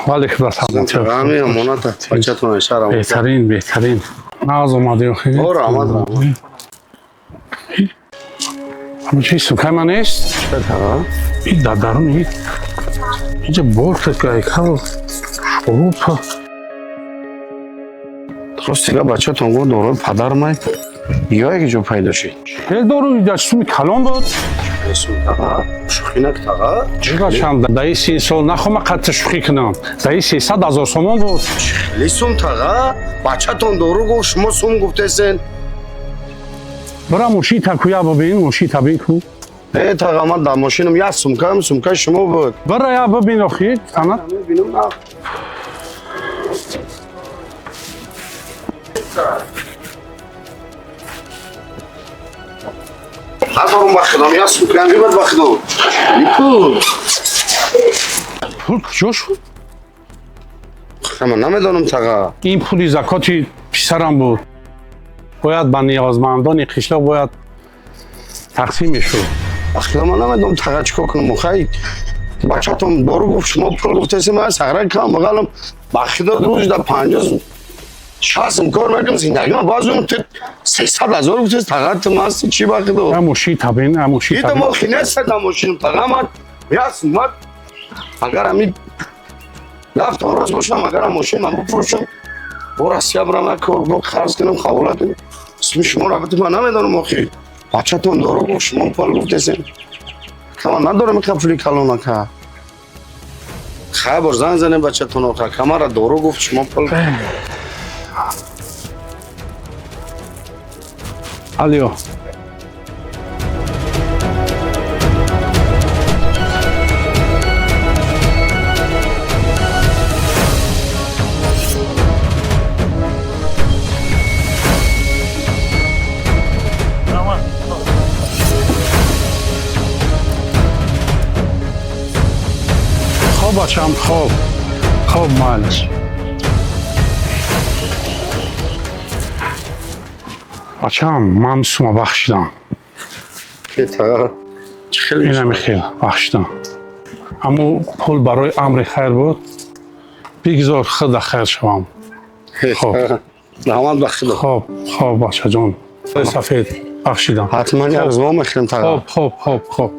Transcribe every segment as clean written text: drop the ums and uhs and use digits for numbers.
Валейкум ассалом. Ҳамин амонат бачатон шаҳр. Беҳтарин, беҳтарин. Нағз омадем. О, раҳмат, раҳмат. Ҳамин чи сумкаи ман нест? И дар даруни инҷа бор кард гайкал шурупа. Рости гап, бачатон гуфт дорои падар май ё яке ҷо пайдо шид. Хел дору дар суми калон буд. Шӯхӣ нак, таға. Чанд даи 30 сол нахома қатъ шӯхӣ кунам. Даи 300 000 сомон буд. Хеле сум, таға. Бачатон дору гуфт, шумо сум гуфтесен. Бира мошин куя бибин, мошин бин ку. Э, таға, ман дар мошинам як сумкаам, сумкаи шумо буд. Бира я бибин охи, ана. Мебинам на. Ҳазорум ба худом, як сумкаам бибад ба худом. Пул. Пул куҷо шуд? Ман намедонам, таға. Ин пули закоти писарам буд. Бояд ба ниёзмандони қишлоқ бояд тақсим мешуд. Ахира ман намедонам, таға, чӣ кор кунам. Хай, бачатон дору гуфт, шумо пул гуфтесем, ман сағра кам бағалам. Ба худо, рӯз да 50 60 кор мекунам, зиндагӣ ман баъзан ту 300 000 гуфтес, таға, ту масти чӣ, ба худо? Я мошин табин, я мошин Ида табин. мо хинеса да мошинам, таға, ман як сумат агар ами рафтам рост бошам, агар мошинам бифурӯшам, бо Россия бирам, як кор бо қарз кунам, ҳавола кунам. Исми шуморо биту ман намедонам охи. Бачатон дору гуфт, шумо пул гуфтесем. Кама надорам ика пули калонака. Хай, бор занг занем бачатон оха. Камара дору гуфт, шумо пул. Алё. Хоб, бачам, хоб. Хоб, майлаш. Бачам, ман сума бахшидам. Таға, чӣ хеле Инами хел бахшидам. Аммо пул барои амри хайр буд. Бигзор худа хайр шавам. Хоб. Раҳмат ба худо. Хоб, хоб, бачаҷон. Сафед бахшидам. Ҳатман як рӯз мехӯрем, таға. Хоб, хоб, хоб, хоб.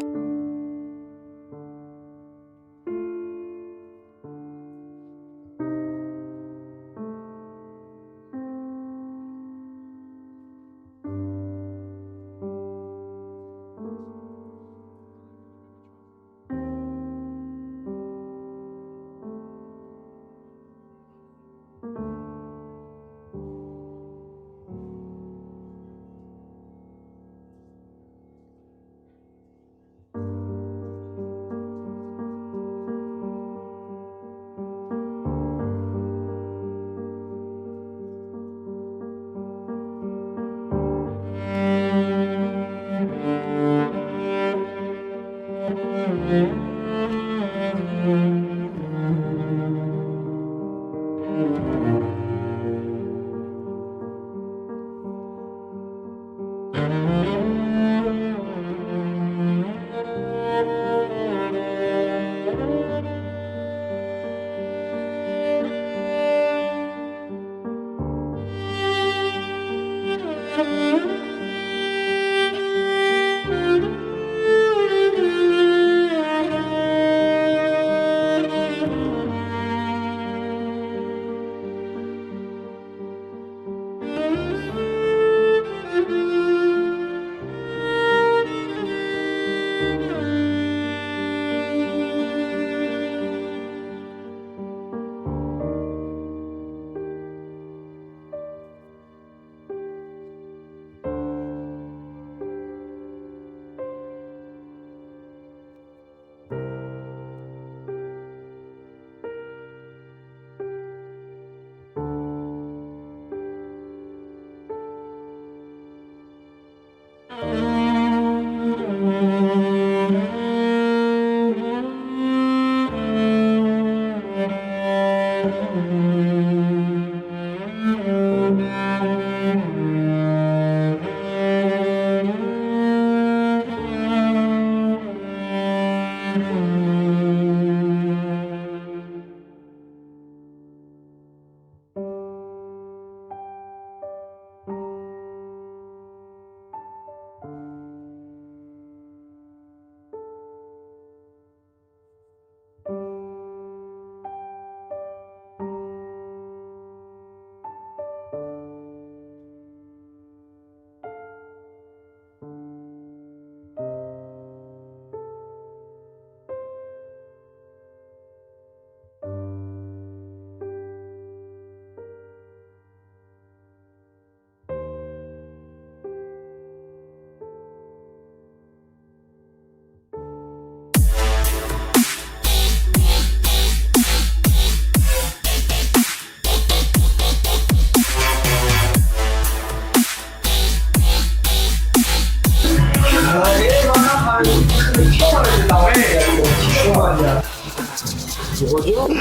Бобоҷон,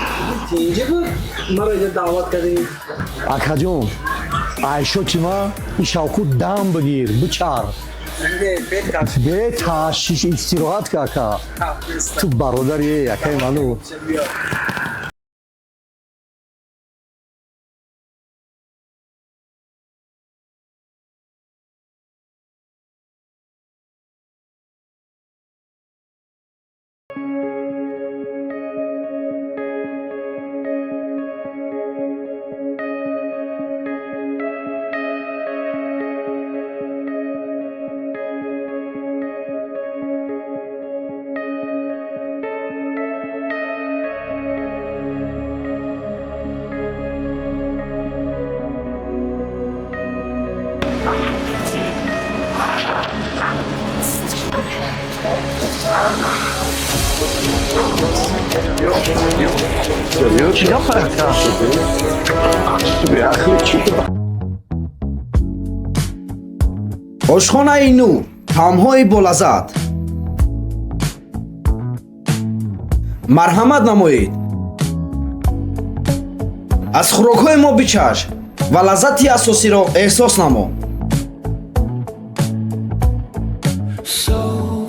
тинҷи буд, маро инҷа даъват кардӣ. Акаҷон, айшоти ма ишавқу дам бигир, бичар. Бе ташвиш, истироҳат ка, ака. Ту бародари акаи ману. Ошхонаи Нур, таомҳои болаззат. Марҳамат намоед, аз хӯрокҳои мо бичаш ва лаззати асосиро эҳсос намо. So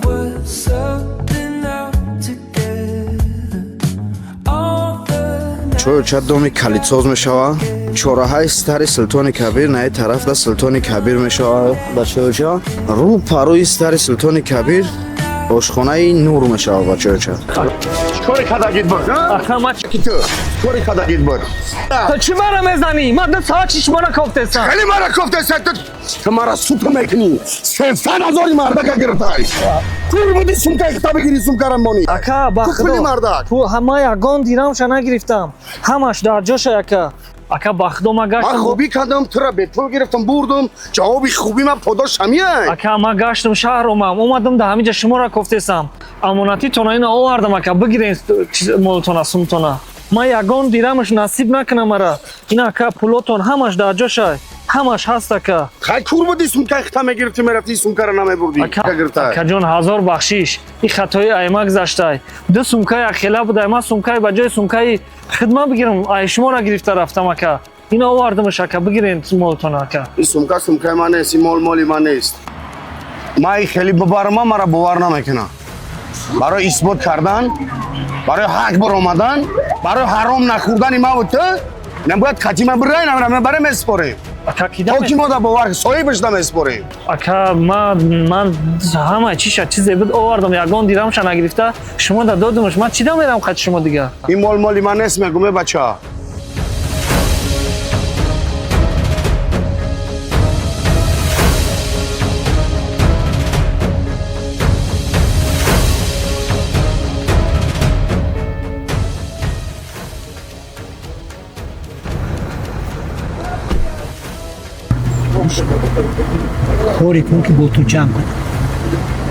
we're something out together. All the Чойча доми калидсоз мешавад. Чораҳаи стари Султони Кабир, наи тарафда Султони Кабир мешавад. Бачаёча, рӯ парӯи стари Султони Кабир ошхонаи Нур мешавад, бачаёча. Чикори кардагит буд? Ака, ма Ки ту чикори кардагит буд? То чӣ мара мезанӣ? Ман 2 соат чиш мара кофтесам. Хеле мара кофтеса. Ту мара супа мекунӣ. 300 ҳазори мардака гирифтай. Кур буди, сумка ихта бигирӣ, сумкара монӣ. Ака, ба Ту пули худо мардак. Пул ҳама, ягон дирамша нагирифтам, ҳамаш дар ҷоша, ака. Ака, ба худо, ма Ман гаштам. хубӣ кардам, тура бепул гирифтам, бурдум. Ҷавоби хуби ман подош ҳамияй. Ака, ма гаштам шаҳр, омам, омадам, да ҳамиҷа шуморо кофтесам, амонатитона ина овардам, ака, бигирен молтона, сумтона. Ман ягон дирамаш насиб накунам мара. Ина, ака, пулотон ҳамаш дар ҷоша, ҳамаш ҳаст, ака. Хай, кур буди, сумка ихта мегирифтӣ, мерафтӣ, сумкара намебурдӣ. Гирифтай. Акаҷон, ҳазор бахшиш, ин хатои айма гузаштай. Ду сумкаи ахела будай, ман сумкаи ба ҷои сумкаи хидмат бигирам, ай шуморо гирифта рафтам, ака. Ина овардамаш, ака, бигирен молтона, ака. Ин сумка сумкаи ман нест, ин мол моли ман нест. Ман ин хеле бибарма, мара бовар намекунам. Барои исбот кардан, барои ҳақ баромадан, барои ҳаром нахӯрдани маву ту набояд катима бирай, баре месупорем. Ака, кида? То ки мо да бовар соҳибаш намесупорем. Ака, ман ҳама чиша, чизе буд, овардам, ягон дирамша нагирифта шумо да додумаш. Ман чида мерам қати шумо дигар? Ин мол моли ман нест, мегум, е бача. Коре кун, ки бо ту ҷанг кунам,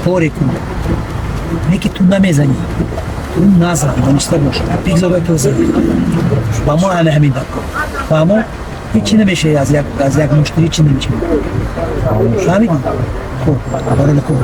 коре кун, не ки ту намезанӣ, ту назан, дониста бош, бигзор ту зан. Ба мо ҳама ҳамин дар кор, фаҳмо, ҳечи намешавӣ, аз як муштӣ ҳечи намешавӣ, фаҳмидӣ? Хуб, барои кор.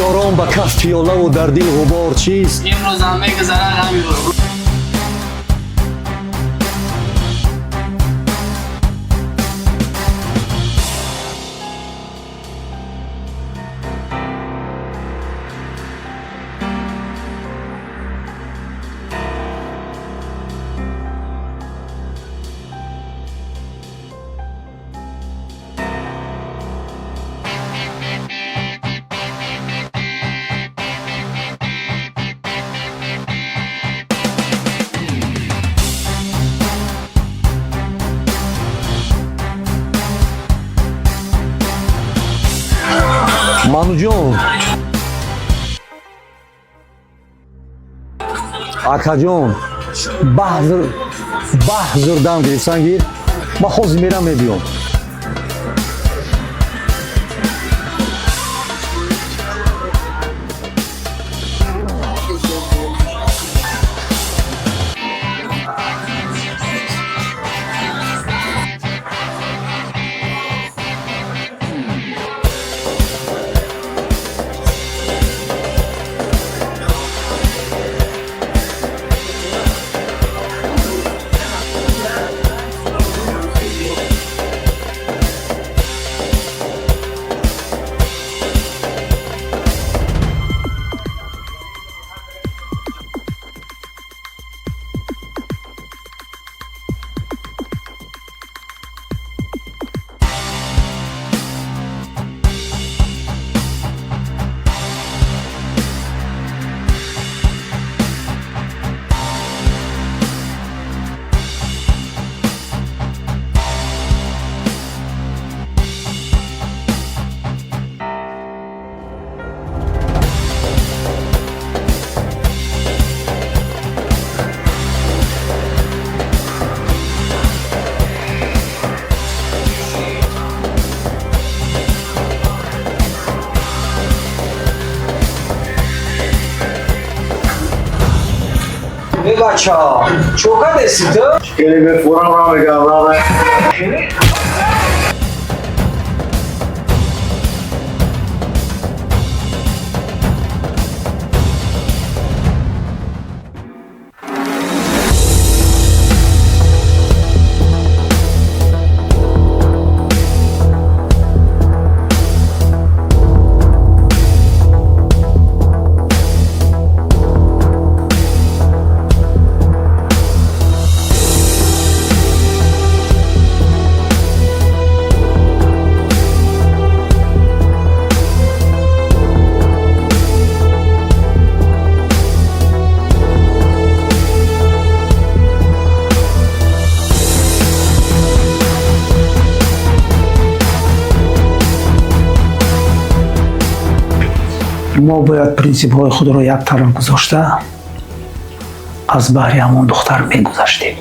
Ёрон ба каф пиёлаву дар дил ғубор чист? Имрӯзам мегузарад ҳамин рӯз. Мануҷон, акаҷон, баҳзур дам гирифтан гир, ман ҳозир мерам, мебиём. Бача, чо кардеси ту? Мо бояд принсипҳои худро як тараф гузошта, аз баҳри ҳамон духтар мегузаштем.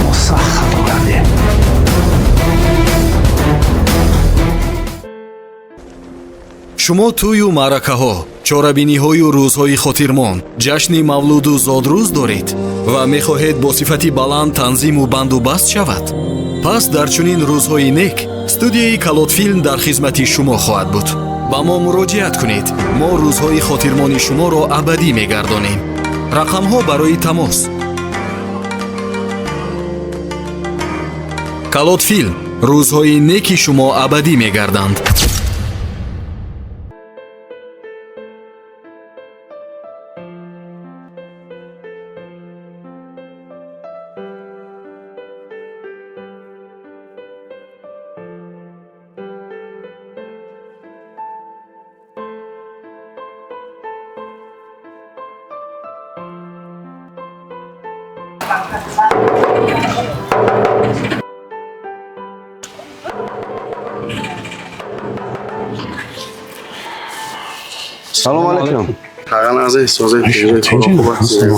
Мо сахт хато кардем. Шумо тӯю маъракаҳо, чорабиниҳою рӯзҳои хотирмон, ҷашни мавлуду зодрӯз доред ва мехоҳед бо сифати баланд танзиму банду баст шавад? Пас дар чунин рӯзҳои нек студияи Калотфилм дар хизмати шумо хоҳад буд. Ба мо муроҷиат кунед, мо рӯзҳои хотирмони шуморо абадӣ мегардонем. Рақамҳо барои тамос. Калотфилм, рӯзҳои неки шумо абадӣ мегарданд. Салом алейкум. Таған азиз, созед, хуб ҳастед?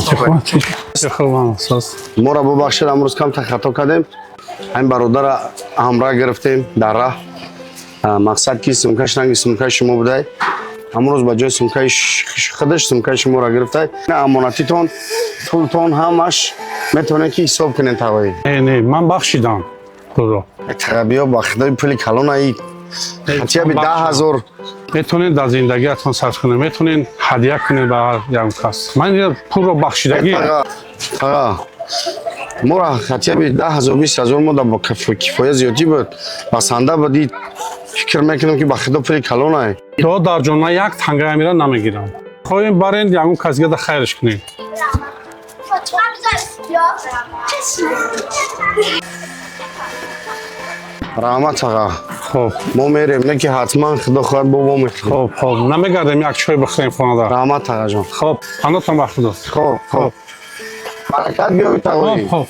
Моро бубахшед, амрӯз камтар хато кардем. Ҳамин бародара ҳамроҳ гирифтем дар раҳ. Мақсад ки сумкаш ранги сумкаи шумо будай. Амрӯз ба ҷои сумкаи худаш сумкаи шуморо гирифтай. Амонатитон, пултон ҳамаш Метавонед ки ҳисоб кунед, тағоӣ. Не, не, ман бахшидам пулро. Таға, биё, ба худои, пули калонаи, хотя бы 10 000. Метавонед дар зиндагиатон сарф кунед, метавонед ҳадя кунед ба ҳар ягон кас. Ман ин пулро бахшидагӣ. Таға, моро хотя бы 10 000, 20 000 мо да кифоя зиёдӣ буд, басанда буд. Фикр мекунам, ки ба худо, пули калонае. Додарҷон, ман як танга амира намегирам. Хоҳем, барен, ягон кас дига да хайрш кунед. Раҳмат, таға. Хоб. Мо мерем, не ки ҳатман, худо хоҳад, бо мо мехӯрем. Хоб, хоб, намегардем, як чой бихӯрем хонада. Раҳмат, тағаҷон. Хоб, панотон ба худо. Хоб, хоб, баракат биёбед, тағоӣ. Хоб, хоб.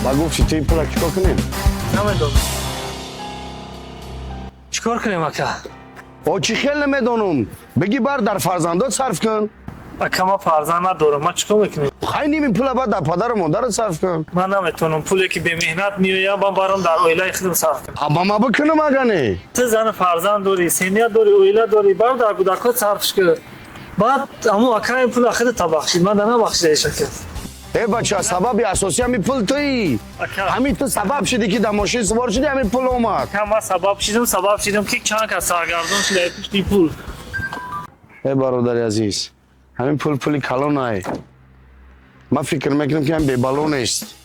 Ба гуфти ту, ин пула чӣ кор кунем? Намедонам, чӣ кор кунем, ака. О, чӣ хел намедонам? Бигӣ, бар, дар фарзандот сарф кун. Ака, ман фарзанд надорам, ман чӣ кор мекунем? Хай, ними пула баъд дар падару модарат сарф кун. Ман наметавонам пуле ки бемеҳнат меоям, ман барам дар оилаи худам сарф кунам. А ба ма бикунам, ага не. Ту зану фарзанд дорӣ, семья дорӣ, оила дорӣ, бар, дар кӯдакот сарфш кун. Баъд ҳамун ака ин пула худата бахшид, ман да набахшидаиш, ака. Э, бача, сабаби асосӣ ҳамин пул туӣ. Ҳамин ту сабаб шудӣ, ки дар мошин сувор шудӣ, ҳамин пул омад. Ака, ман сабаб шидам, сабаб шидам, ки чанд кас саргардон шуда пушти пул. Э, бародари азиз, ҳамин пул пули калонае. Ман фикр мекунам, ки ҳам бебало нест.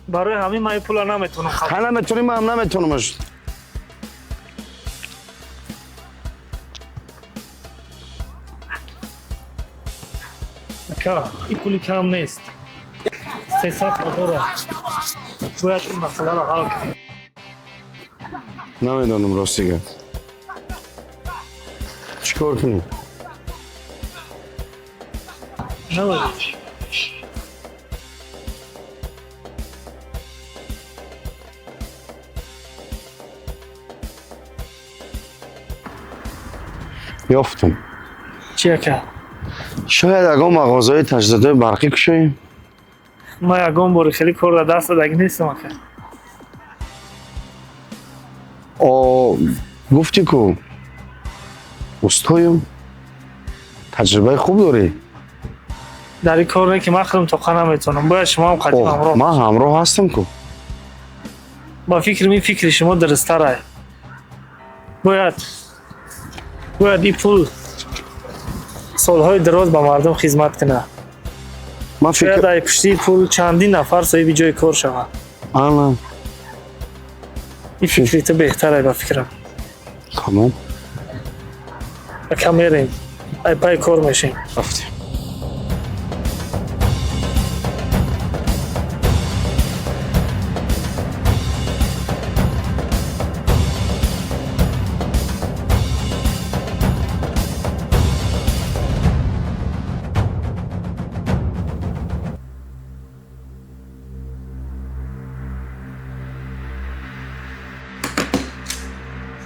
Барои ҳамин ман ин пула наметавонам. Ха, наметавонӣ, ман ҳам наметавонамаш. Ака, ин пули кам нест, 300 000. Бояд ин масъаларо ҳал кунем. Намедонам, рости гап, чӣ кор кунем. Намедонам. Ёфтам. Чӣ, ака? Шояд ягон мағозаи таҷҳизотҳои барқӣ кушоем. Ман ягон бори хеле кор дар даст додагӣ нестам, ака. О, гуфтӣ ку, устоюм, таҷрибаи хуб дорӣ. Дар ин кор не, ки ман худам тоқа наметавонам, бояд шумо ҳам қатъи ҳамроҳ. Ман ҳамроҳ ҳастам ку. Ба фикри мин, фикри шумо дурусттарай. Бояд ин пул солҳои дароз ба мардум хизмат кунад. Ман шояд фикр ай пушти пул чандин нафар соҳиби ҷои кор шавад. Ана. Ин фикри ту беҳтарай, ба фикрам. Тамом. Ака, мерем, ай пай кор мешем. Рафтем.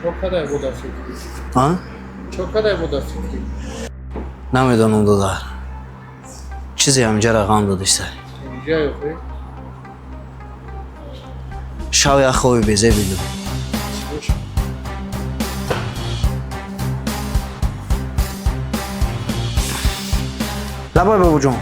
Чокадай буда фикрӣ? А? Чокадай буда фикрӣ? Намедонам, додар, чизе ҳамҷара ғам додишта. Инҷа ёхе? Шав як хоби безе бидум. Бош. Лабай, бобоҷон.